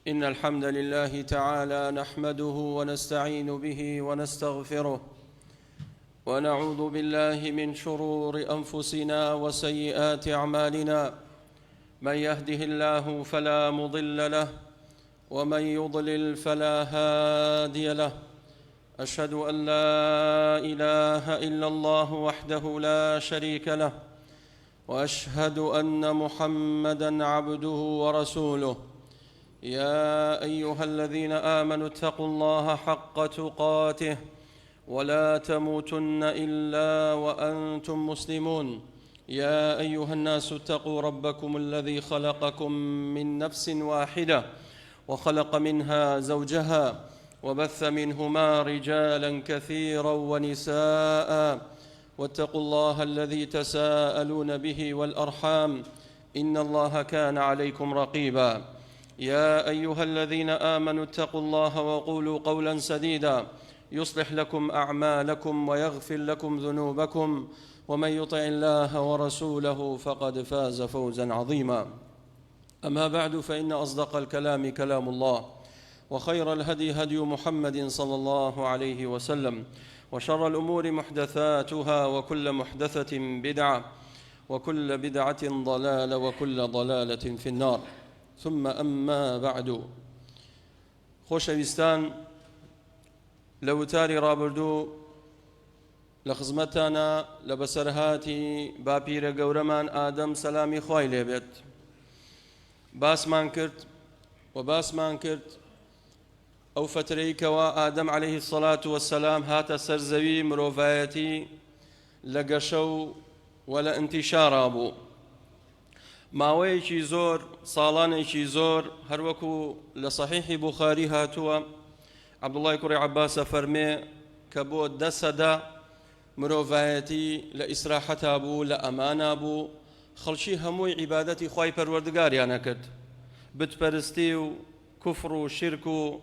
إن الحمد لله تعالى نحمده ونستعين به ونستغفره ونعوذ بالله من شرور أنفسنا وسيئات أعمالنا من يهده الله فلا مضل له ومن يضلل فلا هادي له أشهد أن لا إله إلا الله وحده لا شريك له واشهد ان محمدا عبده ورسوله يا ايها الذين امنوا اتقوا الله حق تقاته ولا تموتن الا وانتم مسلمون يا ايها الناس اتقوا ربكم الذي خلقكم من نفس واحده وخلق منها زوجها وبث منهما رجالا كثيرا ونساء واتقوا الله الذي تساءلون به والارحام ان الله كان عليكم رقيبا يا ايها الذين امنوا اتقوا الله وقولوا قولا سديدا يصلح لكم اعمالكم ويغفر لكم ذنوبكم ومن يطع الله ورسوله فقد فاز فوزا عظيما اما بعد فان اصدق الكلام كلام الله وخير الهدي هدي محمد صلى الله عليه وسلم وشر الأمور محدثاتها وكل محدثة بدعة وكل بدعة ضلالة وكل ضلالة في النار ثم أما بعد خۆشەویستان لە وتاری ڕابردوو لە خزمەتتانە لە بەسەرهاتی باپیرە گەورەمان ئادەم سەلامی خوای لێبێت باسمان کرد و باسمان کرد ئەو فترەی کەوا ئادەم عەلەیهی سەلات وەسەلام هاتە سەر زەوی مرۆڤایەتی لە گەشە و و لە ئینتیشارا بوو ماوەیەکی زۆر ساڵانێکی زۆر هەروەکو لە صحیحی بوخاری هاتووە عەبدوڵای کوڕی عەباسە فەرمێ کە بۆ دە سەدە مرۆڤایەتی لە ئیسراحەتا بوو لە ئەمانا بوو خەڵکی هەمووی عیبادەتی خوای پەروەردگاریان ئەکرد بتپەرستی و کوفڕ و شیرک و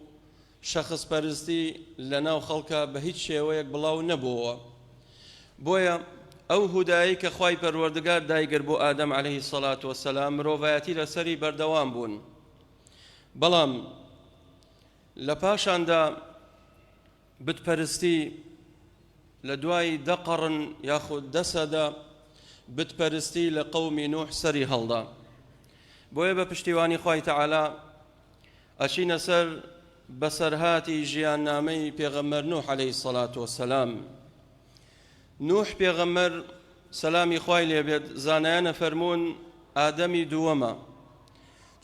شەخس پەرستی لەناو خەڵکا بە هیچ شێوەیەک بڵاو نەبۆوە بۆیە ئەو هودایەی کە خوای پەروەردگار دایگرت بۆ ئادەم عەلەیهی سەلات وەسەلام مرۆڤایەتی لەسەری بەردەوام بوون بەڵام لە پاشاندا بتپەرستی لە دوای دە قەڕن یاخود دە سەدە بتپەرستی لە قەومی نوح سەری هەڵدا بۆیە بە پشتیوانی خوای تەعالا ئەچینە سەر بەسەرهاتی ژیاننامەی پێغەمبەر نوح عەلەیهی سەلات وەسەلام. نوح پێغەمبەر سەلامی خوای لێبێت زانایانە فەرموون ئادەمی دووەمە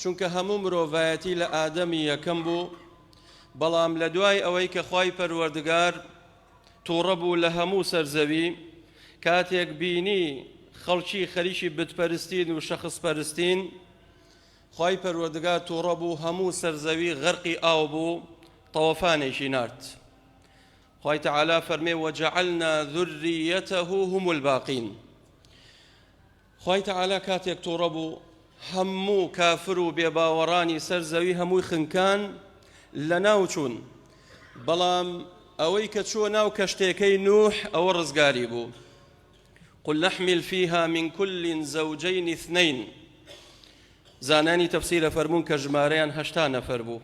چونکە هەموو مرۆڤایەتی لە ئادەمی یەکەم بوو بەڵام لە دوای ئەوەی کە خوای پەروەردگار تووڕە بوو لە هەموو سەرزەوی کاتێک بینی خەڵکی خەریکی بتپەرستین و شەخس پەرستین خوای پەروەردگار توڕە بوو هەموو سەر زەوی غەرقی ئاو بوو تەوەفانێکی نارد خوای تەعالا فەرمێ وجعلنا ذریته هم الباقین خوای تەعالا کاتێک توڕە بوو هەموو کافر و بێباوەڕانی سەر زەوی هەمووی خنکان لەناو چوون بەڵام ئەوەی کە چووە ناو کەشتێکەی نوح ئەوە ڕزگاری بوو قل نحمل فيها من كل زوجين اثنين زانانی تەفسیرە فەرموون کە ژمارەیان هەشتا نەفەر بوو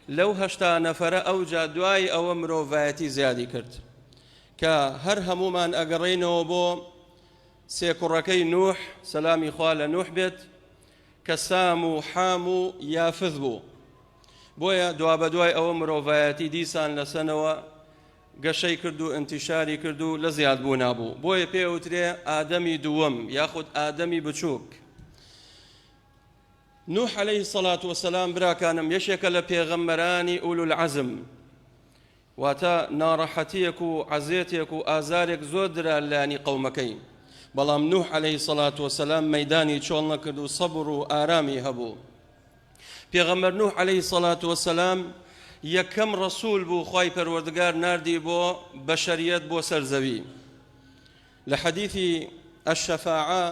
لەو هەشتا نەفەرە ئەوجا دوای ئەوە مرۆڤایەتی زیادی کرد کە هەر هەمومان ئەگەڕێینەوە بۆ سێ کوڕەکەی نوح سەلامی خوا لە نوح بێت کە سام و حام و یافث بوو بۆیە دوابەدوای ئەوە مرۆڤایەتی دیسان لەسەنەوە گەشەی کرد و ئینتیشاری کرد و لە زیادبوونا بوو بۆیە پێ ئەوترێ ئادەمی دووەم یاخود ئادەمی بچووک. نوح عەلەیهی سەڵات وەسەلام براکانم یەکێکە لە پێغەمبەرانی ئولولعەزم واتە ناڕەحەتیەک و عەزێتێک و ئازارێک زۆر درا لایەنی قەومەکەی بەڵام نوح عەلەیهی سەڵات وەسەلام مەیدانی چۆڵ نەکرد و سەبر و ئارامی هەبوو پێغەمبەر نوح عەلەیهی سەڵات وەسەلام یەکەم ڕەسول بوو خوای پەروەردگار ناردی بۆ بەشەریەت بۆ سەر زەوی لە حەدیثی الشەفاعە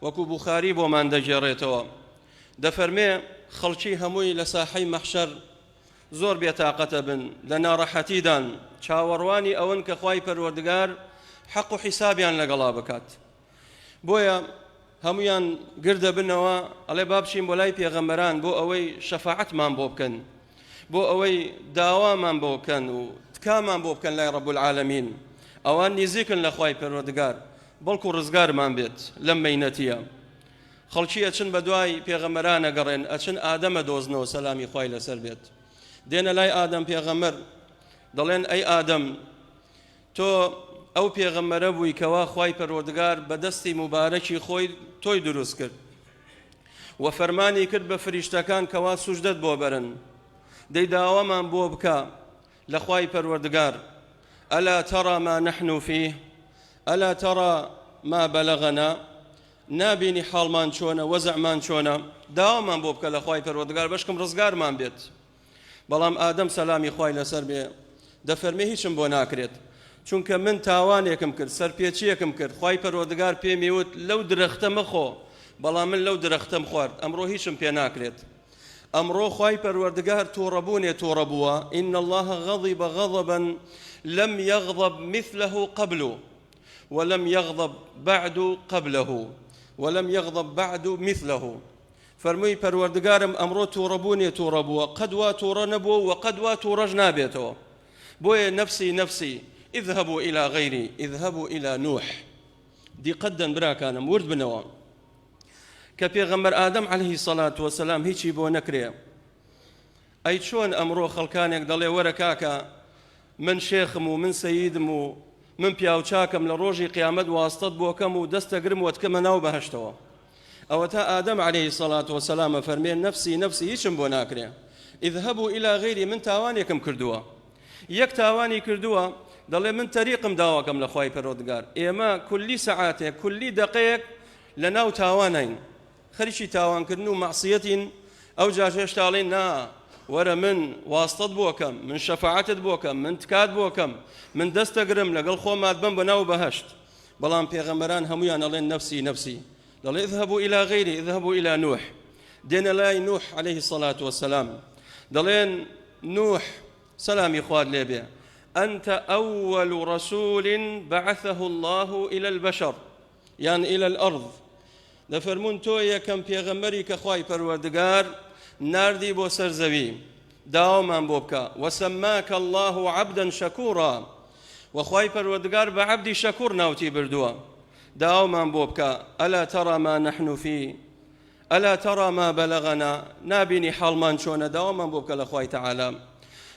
وەکو بوخاری بۆمان دەگێڕێتەوە دەفەرمێ خەڵکی هەمووی لە ساحەی مەحشەر زۆر بێتاقەتە بن لە ناڕەحەتیدان چاوەڕوانی ئەوەن کە خوای پەروەردگار حەق و حیسابیان لەگەڵا بکات بۆیە. هەموویان گردەبنەوە، ئەڵێ با بچین بۆ لای پێغەمبەران بۆ ئەوەی شەفاعەتمان بۆ بکەن، بۆ ئەوەی داوامان بۆ بکەن و تکامان بۆ بکەن لای رب العالمین. ئەوان نیزیکن لە خوای پەروەردگار، بەڵکو ڕزگارمان بێت لەم مەینەتیە. خەڵکی ئەچن بە دوای پێغەمبەران ئەگەڕێن، ئەچن ئادەم ئەدۆزنەوە سەلامی خوای لەسەر بێت. دێنە لای ئادەم پێغەمبەر دەڵێن ئەی ئادەم تۆ ئەو پێغەمبەرە بووی کەوا خوای پەروەردگار بە دەستی موبارەکی خۆی تۆی دروست کرد و فەرمانی کرد بە فریشتەکان کەوا سوجدەت بۆ بەرن، دەی داوامان بۆ بکە لە خوای پەروەردگار، الا تری ما نحن فیه الا تری ما بلغنا، نابینی حاڵمان چۆنە وەزعمان چۆنە، داوامان بۆ بکە لە خوای پەروەردگار بەشکم ڕزگارمان بێت. بەڵام ئادەم سەلامی خوای لەسەر بێ دەفەرمێ هیچم بۆ ناکرێت چونکە من تاوانێکم کرد سەرپێچیەکم کرد خوای پەروەردگار پێمی وت لەو درەختە مەخۆ بەڵام من لەو درەختەم خوارد ئەمڕۆ هیچم پێ ناکرێت ئەمڕۆ خوای پەروەردگار توڕەبوونێ توڕە بووە إن الله غضب غضبا لم يغضب مثله قبل ولم يغضب بعد قبله ولم يغضب بعد مثله فەرمووی، پەروەردگارم ئەمڕۆ توڕەبوونێ توڕە بووە، قەت وا توڕە نەبووە و قەت وا توڕەش نابێتەوە، بۆیە نەفسی نەفسی، اذهبوا الی غیری، اذهبوا الی نوح. دیقەت دەن براکانم، ورد بنەوە کە پێغەمبەر ئادەم علیه الصلوة والسلام هیچی بۆ نەکرێ، ئەی چۆن ئەمڕۆ خەڵکانێک دەڵێ وەرە کاکە من شێخم و من سەیدم و من پیاوچاکەم لە ڕۆژی قیامەت واستەت بۆکەم و دەستەگرم وەتکەمە ناو بەهەشتەوە. ئەوەتا ئادەم علیە الصلوە والسلام ئەفەرمێ نەفسی نەفسی هیچم بۆ ناکرێ اذهبوا الی غیری من تاوانێکم کردووە یەک تاوانی کردووە دەڵێ من تەریقم داواکەم لە خوای پەروەردگار ئێمە کولی سەعاتێک کولی دەقەیەک لە ناو تاوانین خەریکی تاوانکردن و مەعسیەتین ئەو جاش هێشتا ئەڵێن نا وەرە من واستەت بۆکەم من شەفاعەتت بۆکەم من تکات بۆکەم من دەستەگرم لەگەڵ خۆمات بم بە ناو بەهەشت بەڵام پێغەمبەران هەموویان ئەڵێن نەفسی نەفسی دەڵێ اذهبوا الى غیری اذهبوا الى نوح دێنە لای نوح علیه الصلاة والسلام دەڵێن نوح سەلامی خوات لێبێ أنت أول رسول بعثه الله إلى البشر یان إلى الأرض دەفەرموون تۆ یەکەم پێغەمبەری کە خوای پەروەردگار ناردی بۆ سەر زەوی داوامان بۆ بکە وسماک الله عبدا شکورا و خوای پەروەردگار بە عەبدی شەکوڕ ناوتی بردووە داوامان بۆ بکە ئەلا تەرا ما نحن فی ئەلا تەرا ما بەلەغنا نابینی حاڵمان چۆنە داوامان بۆ بکە لە خوای تەعالا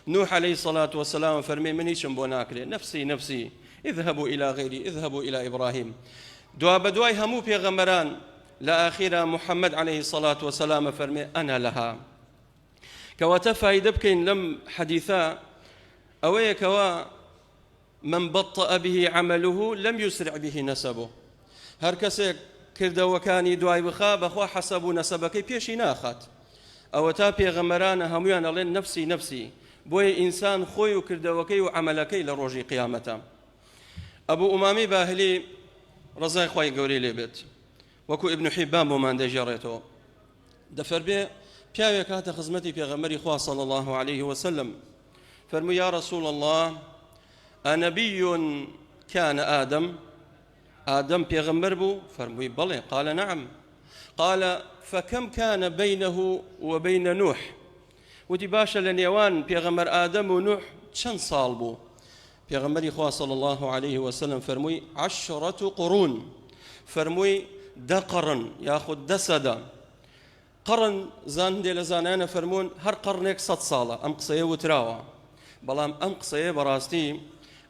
نوح علیه الصلاة والسلام فەرمی من هیچم بۆ ناکرێ نفسی نفسی اذهبوا الى غیری اذهبوا الى ابراهیم دوا بەدوای هەموو پێغەمبەران لە ئاخیرا محمد علیه الصلاة والسلام فەرمێ انا لها کەواتە فایدە بکەین لەم حەدیثە ئەوەیە کەوا من بطئ به عمله لم یسرع به نسبه هەر کەسێک کردەوەکانی دوای بخا بەخوا حەسەب و نەسەبەکەی پێشی ناخات ئەوەتا پێغەمبەرانە هەمویان ئەڵێن نەفسی نەفسی بۆیە ئینسان خۆی و کردەوەکەی و عەمەلەکەی لە ڕۆژی قیامەتە ئەبو ئومامی باهلی ڕەزای خوای گەورەی لێ بێت وەکو ئیبن حیبان بۆمان دەگێڕێتەوە دەفەرمێ پیاوێک هاتە خزمەتی پێغەمبەری خوا صلی الله علیه وسلم فەرمووی یا رسول الله ئەنەبی كان آدم ئادەم پێغەمبەر بوو فەرمووی بەڵێ قال نعم قال فكم كان بينه وبين نوح وتی باشە لە نێوان پێغەمبەر ئادەم و نوح چەند ساڵ بوو پێغەمبەری خوا صلی الله علیه وسلم فەرمووی عشرة قرون فەرمووی دە قەڕن یاخود دە سەدە قەڕن زان هەندێ لە زانایانە فەرموون هەر قەڕنێک سەد ساڵە ئەم قسەیە وتراوە بەڵام ئەم قسەیە بەڕاستی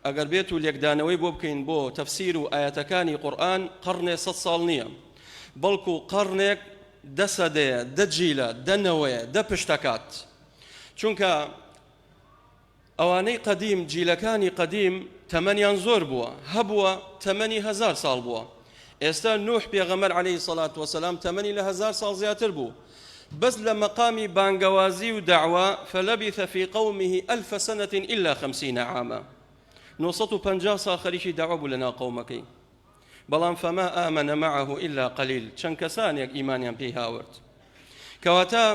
ئەگەر بێت و لێکدانەوەی بۆ بکەین بۆ تەفسیر و ئاەتەکانی قورئان قەڕنێ سەد ساڵ نییە بەڵکو قەڕنێک دە سەدەیە دە جیلە دە نەوەیە دە پشتەکات چونکە ئەوانەی قەدیم، جیلەکانی قەدیم تەمەنیان زۆر بووە، هەبووە تەمەنی هەزار ساڵ بووە، ئێستا نوح پێغەمبەر علیە سەڵات وسلام تەمەنی لە هەزار ساڵ زیاتر بوو، بەس لە مەقامی بانگەوازی و دەعوە فلبث فی قومه الف سنة الا خمسین عاما 950 ساڵ خەریکی دەعوە بوو لەناو قەومەکەی، بەڵام فما آمن معه الا قلیل چەند کەسانێک ئیمانیان پێی هاورد. کەواتە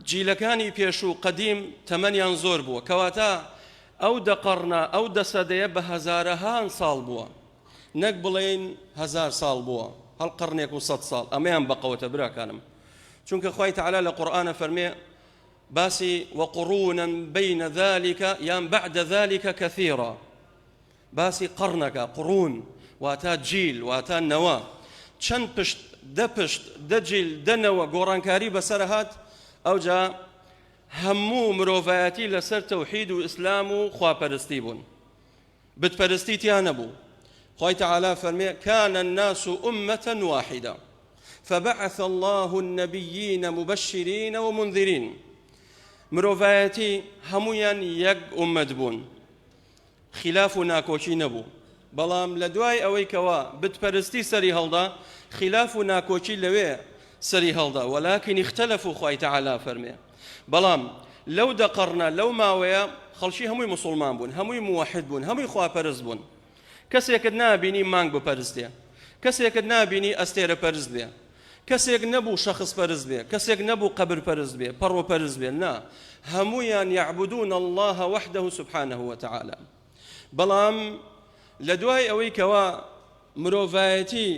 جیلەکانی پێشوو قەدیم تەمەنیان زۆر بووە کەواتە ئەو دە قەڕنە ئەو دە سەدەیە بە هەزارەهان ساڵ بووە نەک بڵێین هەزار ساڵ بووە. هەڵ قەرنێک و سەد ساڵ ئەمەیان بەقەوەتە براکانم چونکە خوای تەعالا لە قورئانە فەرمێ باسی وقرونا بین ذلک یان بعد ذلک کثیرا باسی قەڕنەکە قڕون واتا جیل واتا نەوە چەند پشت دە پشت دە جیل دە نەوە گۆڕانکاری بەسەر هات ئەوجا هەموو مرۆڤایەتی لەسەر تەوحید و ئیسلام و خواپەرستی بوون بتپەرستی تیا نەبوو خوای تعالی فەرمێ كان الناس أمة واحدة فبعث الله النبيين مبشرين ومنذرين مرۆڤایەتی هەمویان یەک ئومەت بوون خیلاف و ناکۆکی نەبوو بەڵام لە دوای ئەوەی کەوا بتپەرستی سەری هەڵدا خیلاف و ناکۆکی لەوێ سەری هەڵدا ولكن اختلفوا خوای تعالی فەرمێ بەڵام لەو دە قەڕنە لەو ماوەیە خەڵکی هەمووی موسڵمان بوون هەمووی موەحد بوون هەمووی خواپەرست بوون کەسێکت نابینی مانگ بپەرستێ کەسێکت نابینی ئەستێرە پەرست بێ کەسێک نەبوو شەخس پەرست بێ کەسێک نەبوو قەبر پەرست بێ پەڕۆ پەرست بێ نا هەموویان یعبدون الله وحده سبحانه وتعالى بەڵام لە دوای ئەوەی کەوا مرۆڤایەتی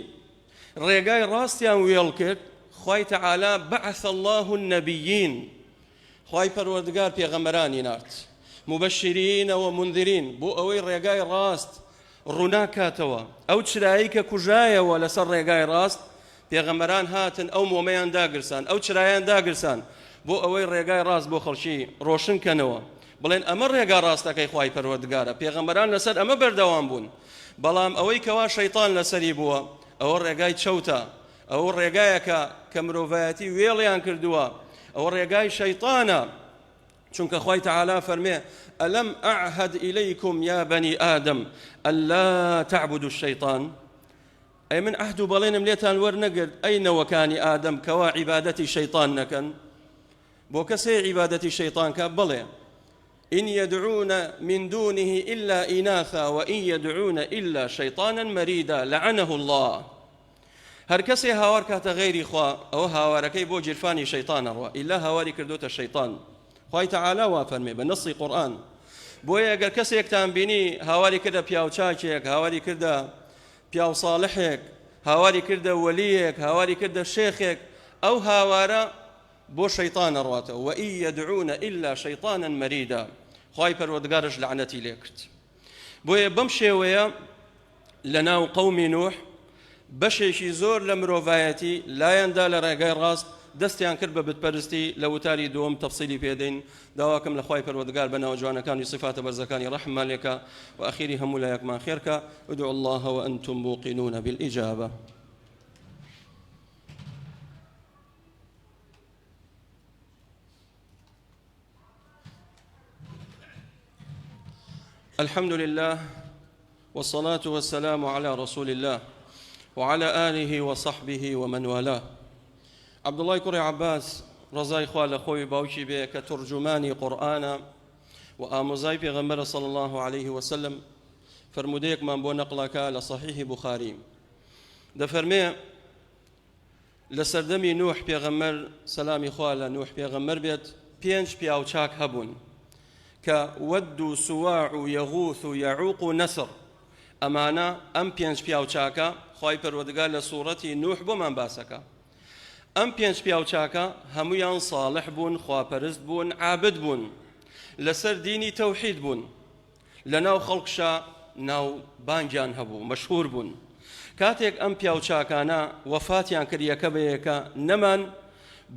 ڕێگای ڕاستیان وێڵ کرد، خوای تەعالا بعث اللە النبیین، خوای پەروەردگار پێغەمبەرانی نارد، مبشرین و منذرین، بۆ ئەوەی ڕێگای ڕاست ڕووناک کاتەوە، ئەو چرایەی کە کوژایەوە لەسەر ڕێگای ڕاست، پێغەمبەران هاتن ئەو مۆمەیان داگرسان، ئەو چرایان داگرسان، بۆ ئەوەی ڕێگای ڕاست بۆ خەڵکی ڕۆشن کەنەوە، بڵێن ئەمە ڕێگا ڕاستەکەی خوای پەروەردگارە، پێغەمبەران لەسەر ئەمە بەردەوام بوون، بەڵام ئەوەی کەوا شەیتان لەسەری بووە ئەوە ڕێگای چەوتە، ئەوە ڕێگایەکە کە مرۆڤایەتی وێڵیان کردووە، ئەوە ڕێگای شەیتانە، چونکە خوای تەعالا فەرمێ ئەلەم ئەعهد ئیلەیکم یا بەنی ئادەم ئەلا تعبدوا الشەیطان، ئەی من عەهد و بەڵێنم لێتان وەرنەگرت ئەی نەوەکانی ئادەم کەوا عیبادەتی شەیتان نەکەن؟ بۆ کەس هەیە عیبادەتی شەیتان کا؟ بەڵێ إن يدعون من دونه إلا إناثا وإن يدعون إلا شيطانا مريدا لعنه الله هەر کەسێ هاوار کاتە غەیری خوا ئەوە هاوارەکەی بۆ گیرفانی شەیتان ئەڕوا ئیلا هاواری کردوتە شەیتان خوای تەعالا وا فەرمێ بە نەسی قورئان بۆیە ئەگەر کەسێکتان بینی هاواری کردە پیاوچاکێک هاواری کردە پیاو ساڵحێک هاواری کردە وەلیەک هاواری کردە شێخێک ئەو هاوارە بۆ شەیتان ئەڕواتەوە، وَإِن یَدْعُونَ إِلَّا شَیْطَانًا مَرِیدًا، خوای پەروەردگارش لەعنەتی لێکرد. بۆیە بەم شێوەیە لەناو قەومی نوح بەشێکی زۆر لە مرۆڤایەتی لایاندا لە ڕێگای ڕاست دەستیان کرد بە بتپەرستی لە وتاری دووەم تەفسیلی پێدەین داواکەم لە خوای پەروەردگار بە ناوە جوانەکانی و سیفاتە بەرزەکانی ڕەحممان لێکا و ئەخیری هەموو لایەکمان خێرکا ادعوا الله وأنتم موقنون بالإجابة. الحمد لله والصلاة والسلام على رسول الله وعلى آله وصحبه ومن والاه. عبد الله کوڕی عباس ڕزای خوا لە خۆی باوکی بێ کە تورجومانی قورئانە و ئامۆزای پێغەمبەرە صلی الله عليه وسلم فەرموودەیەکمان بۆ نەقڵەکە لە صحیح بخاری دەفەرمێ لە سەردەمی نوح پێغەمبەر سەلامی خوا لە نوح پێغەمبەر بێت پێنج پیاو چاک هەبوون کە وەد و سواع و یەغوث و یەعوق و نەسر ئەمانە ئەم پێنج پیاو چاکە خوای پەروەردگار لە سوڕەتی نوح بۆمان باسەکە ئەم پێنج پیاو چاکە هەمویان صالح بوون خواپەرست بوون عابد بوون لەسەر دینی تەوحید بوون لەناو خەڵکشا ناو بانگیان هەبوو، مەشهور بوون. کاتێک ئەم پیاو چاکانە وەفاتیان کرد یەکە بە یەکە نەمان،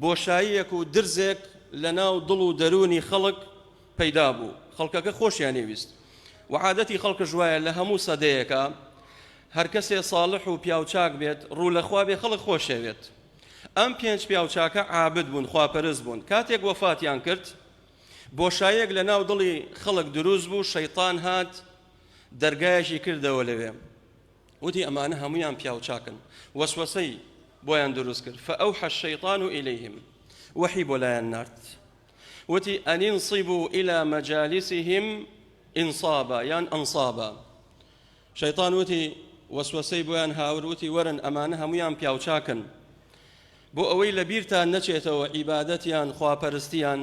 بۆشاییەک و درزێک لەناو دڵ و دەروونی خەڵک پەیدا بوو، خەڵکەکە خۆشیانی ویست و عادەتی خەڵکش وایە لە هەموو سەدەیەکا هەر کەسێ ساڵح و پیاو چاک بێت ڕوو لە خوا بێ خەڵک خۆشێوێت. ئەم پێنج پیاو چاکە عابد بوون، خواپەرست بوون، کاتێک وەفاتیان کرد، بۆشاییەک لە ناو دڵی خەڵک دروست بوو، شەیتان هات دەرگایەکی کردەوە لەوێ، وتی ئەمانە هەموویان پیاوچاکن، وەسوەسەی بۆیان دروست کرد، فأوحى الشیطان إلیهم، وەحی بۆ لایان نارد، وتی أن انصبوا إلی مجالسهم انصابا یان أنصابا، شەیتان وتی وەسوەسەی بۆیان هاورد، وتی وەرن ئەمانە هەموویان پیاوچاکن، بۆ ئەوەی لە بیرتان نەچێتەوە عیبادەتیان، خواپەرستیان،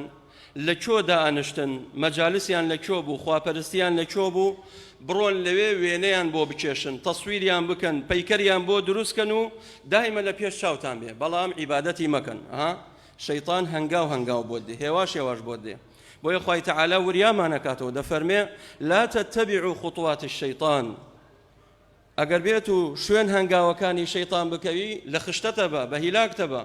لە کوێ دائەنشتن، مەجالسیان لە کوێ بوو، خواپەرستیان لە کوێ بوو، بڕۆن لەوێ وێنەیان بۆ بکێشن، تەسویریان بکەن، پەیکەریان بۆ دروست کەن و دایمە لە پێش چاوتان بێ، بەڵام عیبادەتی مەکەن. ها شەیتان هەنگاو هەنگاو بۆت دێ، هێواش هێواش بۆت دێ. بۆیە خوای تەعالا وریامان ئەکاتەوە دەفەرمێ، لا تتبعوا خطوات الشیطان، ئەگەر بێت و شوێن هەنگاوەکانی شەیتان بکەوی لە خشتەتە بە، بە هیلاکتە بە.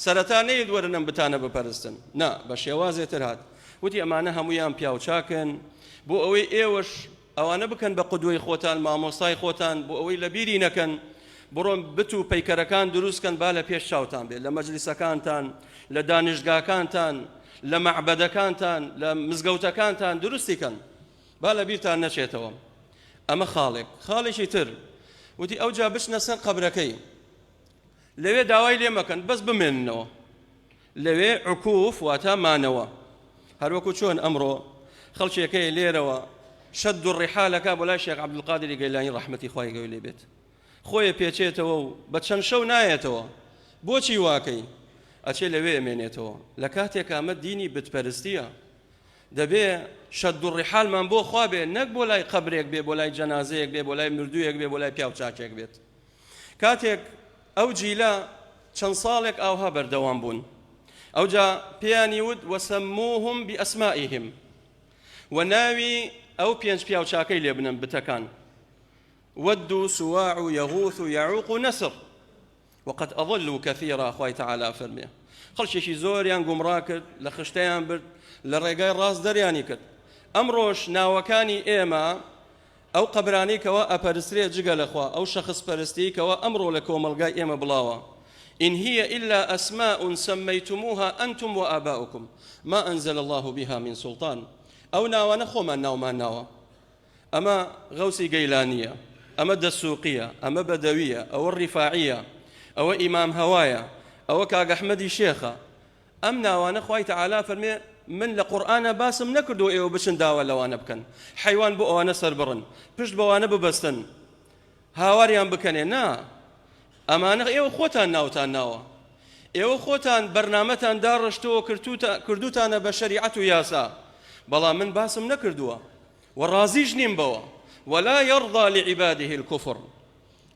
سەرەتا نەیت وەرن ئەم بتانە بپەرستن، نا، بە شێوازێ تر هات وتی ئەمانە هەموویان پیاوچاکن بۆ ئەوەی ئێوەش ئەوانە بکەن بە قودوەی خۆتان، مامۆستای خۆتان، بۆ ئەوەی لە بیری نەکەن، بڕۆن بت و پەیکەرەکان دروست کەن با لە پێش چاوتان بێت، لە مەجلیسەکانتان، لە دانیشتگاکانتان، لە مەعبەدەکانتان، لە مزگەوتەکانتان دروستی کەن. با لە بیرتان نەچێتەوە. ئەمە خاڵێک. خاڵێکی تر وتی ئەوجا بچنە سەر قەبرەکەی لەوێ داوای لێ مەکەن بەس بمێننەوە لەوێ عکوف واتە مانەوە هەروەکو چۆن ئەمڕۆ خەڵکێکەیە لێرەوە شەد و ڕیحالەکە بۆ لای شێخ عەبدولقادری گەیلانی ڕەحمەتی خوای گەورەی لێ بێت خۆیە پێچێتەوە و بە چەند شەو نایەتەوە بۆچی واکەی ئەچێ لەوێ ئەمێنێتەوە لە کاتێک ئەمە دینی بتپەرستیە دەبێ شەد و ڕیحالمان بۆ خوا بێ نەک بۆ لای قەبرێک بێ بۆ لای جەنازەیەک بێ بۆ لای مردوویەک بێ بۆ لای پیاو چاکێک بێت کاتێک ئەو جیلە چەند ساڵێک ئاوها بەردەوام بوون ئەوجا پێیانی وت وسموهم بأسمائهم و ناوی ئەو پێنج پیاو چاکەی لێ بنەن بتەکان ود و سواع و یغوث و یعوق و نسر وقد اضلوا کثیرا خوای تعالی ئەفەرمێ خەڵکێکی زۆریان گومڕا کرد لە خشتەیان برد لە ڕێگای ڕاست دەریانی کرد ئەمڕۆش ناوەکانی ئێمە ئەو قەبرانەی کەوا ئەپەرسترێ جگە لەخوا ئەو شەخص پەرستی کەوا ئەمڕۆ لە کۆمەڵگای ئێمە بڵاوە إن هي إلا أسماء سميتموها أنتم وآباؤكم ما أنزل الله بها من سلطان ئەو ناوانە خۆمان ناومان ناوە ئەمە غەوسی گەیلانییە، ئەمە دەسووقییە، ئەمە بەدەوییە، ئەوە ڕیفاعییە، ئەوە ئیمام هەوایە، ئەوە کاک ئەحمەدی شێخە. ئەم ناوانە خوای تەعالا فەرمێ من لە قورئانا باسم نەکردووە ئێوە بچن داوا لەوانە بکەن، حەیوان بۆ ئەوانە سەربڕن، پشت بەوانە ببەستن، هاواریان بکەنێ، نا ئەمانە ئێوە خۆتان ناوتان ناوە، ئێوە خۆتان بەرنامەتان داڕشتووە کردووتانە بە شەریعەت و یاسا، بەڵام من باسم نەکردووە و ڕازیش نیم بەوە، ولا یرضی لعباده الکفر،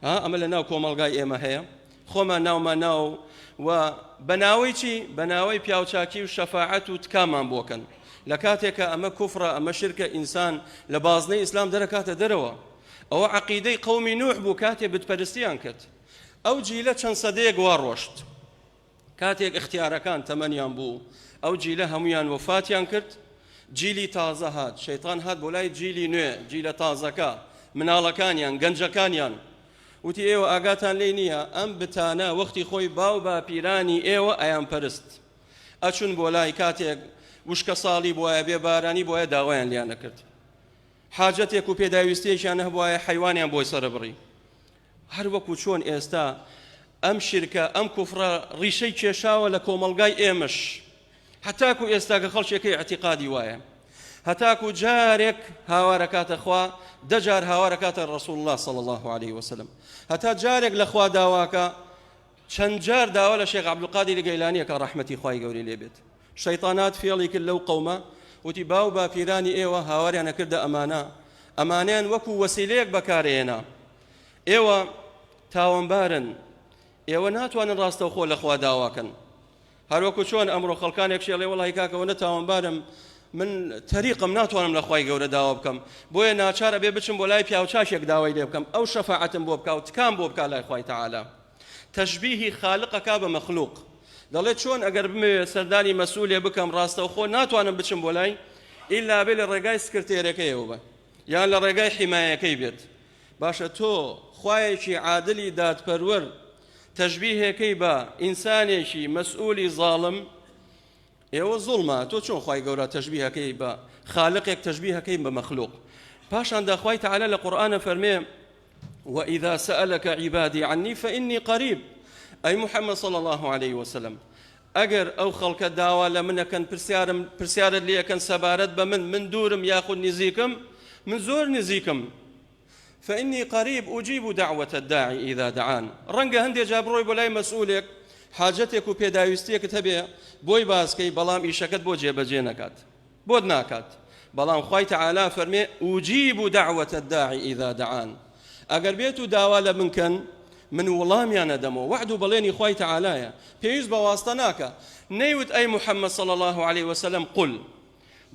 ها ئەمە لە ناو کۆمەڵگای ئێمە هەیە، خۆمان ناومان ناوە و بە ناوەی چی؟ بە ناوەی پیاوچاکی و شەفاعەت و تکامان بۆکەن، لە کاتێکا ئەمە کوفرە، ئەمە شرکە، ئینسان لە بازنەی ئیسلام دەرەکاتە دەرەوە. ئەوە عەقیدەی قەومی نوح بوو کاتێ بتپەرستیان کرد. ئەو جیلە چەند سەدەیەک وا ڕۆشت. کاتێک ئیختیارەکان تەمەنیان بوو، ئەو جیلە هەموویان وەفاتیان کرد، جیلی تازە هات، شەیتان هات بۆ لای جیلی نوێ، جیلە تازەکە، مناڵەکانیان، گەنجەکانیان. وتی ئێوە ئاگاتان لێی نییە، ئەم بتانە وەختی خۆی باو باپیرانی ئێوە ئەیانپەرست. ئەچوون بۆ لای کاتێک وشکەساڵی بوایە، بێ بارانی بوایە داوایان لێیان ئەکرد. حاجەتێک و پێداویستیەکیان هەبوایە حەیوانیان بۆی سەرەبڕی. هەر وەکو چۆن ئێستا ئەم شیرکە ئەم کوفڕە ڕیشەی کێشاوە لە کۆمەڵگای ئێمەش هەتاکو ئێستا کە خەڵکێکەی ئیعتیقادی وایە هەتاکو جارێک هاوارەکاتە خوا دە جار هاوارەکاتە ڕسول الله صلی الله عليه وسلم هەتا جارێک لە خوا داواکە چەند جار داوا لە شێخ عەبدولقادری گەیلانیەکە ڕەحمەتی خوای گەورەی لێ بێت شەیتانات فێڵی کرد لەو قەومە وتی باو باپیرانی ئێوە هاواریان ئەکردە ئەمانە ئەمانەیان وەکو وەسیلەیەک بەکارئێنا ئێوە تاوانبارن ئێوە ناتوانن ڕاستەوخۆ لە خوا داواکەن هەروەکو چۆن ئەمڕۆ خەڵکانێک شێڵێ وەڵی کاکەوە نە تاوانبارم من تەریقم ناتوانم لە خوای گەورە داوا بکەم بۆیە ناچارە بێ بچم بۆ لای پیاوچاکێک داوای لێ بکەم ئەو شەفاعەتم بۆ بکا و تکام بۆ بکا لای خوای تەعالا تەشبیهی خالق ئەکا بە مەخلوق دەڵێ چۆن ئەگەر بمەوێ سەردانی مەسئولێ بکەم ڕاستەوخۆ ناتوانم بچم بۆ لای ئیلا بێ لە ڕێگای سکرتێرەکەیەوە بە یان لە ڕێگای حیمایەکەی بێت باشە تۆ خوایەکی عادلی دادپەروەر تەشبیهەکەی بە ئینسانێکی مەسئولی زاڵم ئێوە زوڵمە تۆ چۆن خوای گەورە تەشبیهەکەی بە خالقێک تەشبیهەکەی بە مەخلوق پاشان داخوای تعالی لە قورئانە فەرمێ وإذا سألك عبادي عني فإني قريب ئەی محمد صلى الله عليه وسلم ئەگەر ئەو خەڵکە داوا لە منەکەن پرسیارم پرسیارت لەکەن سەبارەت بە من من دوورم یاخود نزیکم من زۆر نزیکم فإنی قریب اجیب دعوة الداعی اذا دعان ڕەنگە هەندێ جار بڕۆی بۆ لای مەسئولێک حاجەتێک و پێداویستیەکت هەبێ بۆی باسکەی بەڵام ئیشەکەت بۆ جێبەجێ نەکات بۆت ناکات بەڵام خوای تەعالا فەرمێ ئوجیب دعوة الداعی اذا دعان ئەگەر بێت و داوا لە من کەن من وڵامیان ئەدەمەوە وەعد و بەڵێنی خوای تەعالایە پێویست بە واستە ناکا نەیوت ئەی محمد صلی اللە علیه وسلم قل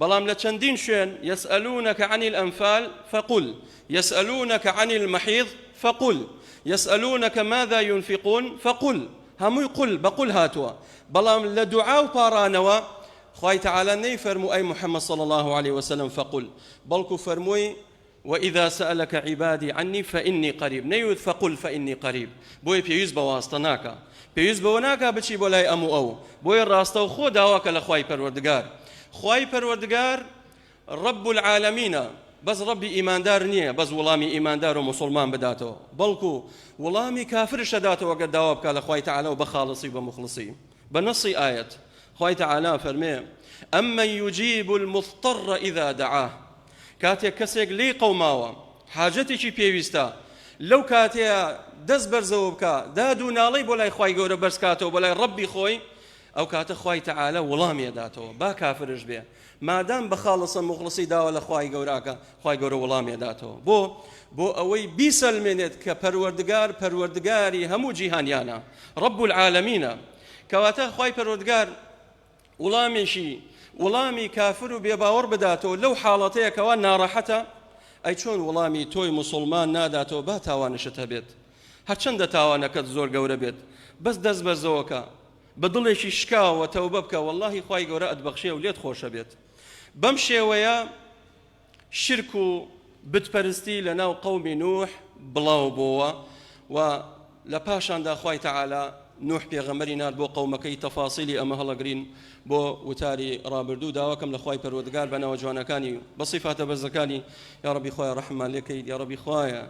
بەڵام لە چەندین شوێن یسئلونک عن الانفال فقل یسئلونک عن المحیض فقل یسئلونک ماذا ينفقون فقل هەمووی قل بە قل هاتووە بەڵام لە دوعا و پاڕانەوە خوای تەعالا نەیفەرموو ئەی محمد صلی اللە علیە وسلم فقل بەڵکو فەرمووی وإذا سألک عبادی عنی فإنی قریب نەیوت فقل فإنی قریب بۆیە پێویست بە واستە ناکا پێویست بەوە ناکا بچی بۆ لای ئەم و ئەو بۆیە ڕاستەوخۆ داواکە لە خوای پەروەردگار خوای پەروەردگار رب العالمینە بەس ڕەبی ئیماندار نییە بەس وڵامی ئیماندار و موسڵمان بداتەوە بەڵکو وڵامی کافرش دەداتەوە گەر داوا بکا لە خوای تەعالا و بە خاڵسی و بە موخڵسی بە نەصی ئایەت خوای تەعالا فەرمێ ئەمن یجیب المضطر اذا دعاه کاتێک کەسێک لێی قەوماوە حاجەتێکی پێویستە لەو کاتەیە دەست بەرزەوە بکا داد و ناڵەی بۆ لای خوای گەورە بەرز کاتەوە بۆ لای ڕەبی خۆی ئەو کاتە خوای تەعالا وڵامی ئەداتەوە با کافرش بێ مادام بە خاڵسە موخڵسی داوا لە خوای گەوراکە خوای گەورە وڵامی ئەداتەوە بۆ بۆ ئەوەی بیسەلمێنێت کە پەروەردگار پەروەردگاری هەموو جیهانیانە رب العالمینە کەواتە خوای پەروەردگار وڵامێکی وڵامی کافر و بێباوەڕ بداتەوە لەو حاڵەتەیە کەوا ناڕەحەتە ئەی چۆن وڵامی تۆی موسڵمان ناداتەوە با تاوانشت هەبێت هەرچەندە تاوانەکەت زۆر گەورە بێت بەس دەست بەرزەوەکە بە دڵێکی شکاوە تەوبە بکە وەڵاهی خوای گەورە ئەتبەخشێ و لێت خۆشە بێت بەم شێوەیە شرک و بت پەرستی لە ناو قەومی نوح بڵاو بۆوە و لە پاشاندا خوای تەعالا نوح پێغەمبەری نارد بۆ قەومەکەی تەفاسیلی ئەمە هەڵەگرین بۆ وتاری ڕابردوو داواکەم لە خوای پەروەردگار بە ناوە جوانەکانی و بە سیفاتە بەرزەکانی یا ڕەبی خوایە ڕەحممان لێ کەیت یا ڕەبی خوایە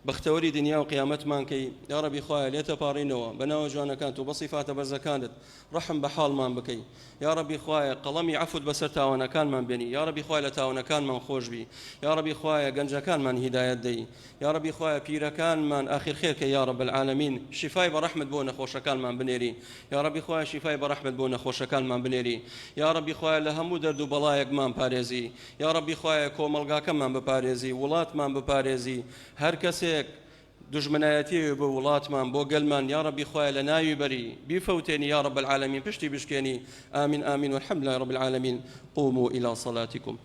بەختەوەری دنیا و قیامەتمان کەی یاڕەبی خوایە لێتە پاڕینەوە بە ناوە جوانەکانت و بە سیفاتە بەرزەکانت ڕەحم بە حاڵمان بکەی یاڕەبی خوایە قەڵەمی عەفوت بەسەر تاوانەکانمان بێنی یاڕەبی خوایە لە تاوانەکانمان خۆش بی یاڕەبی خوایە گەنجەکانمان هیدایەت دەی یاڕەبی خوایە پیرەکانمان ئاخیر خێر کەی یاڕەب العالمین شیفای بە ڕەحمت بۆ نەخۆشەکانمان بنێری یاڕەبی خوایە شیفای بە ڕەحمت بۆ نەخۆشەکانمان بنێری یاڕەبی خوایە لە هەموو دەرد و بەڵایەکمان پارێزی یاڕەبی خوایە کۆمەڵگاکەمان بپارێزی وڵاتمان بپارێزی هەر کەسێک دوژمنایەتی بۆ وڵاتمان بۆ گەلمان یاڕەبی خوایە لە ناوی بەری بیفەوتێنی یاڕەب العالمین پشتی بشکێنی آمین آمین والحمد لله رب العالمین قوموا الی صلاتکم.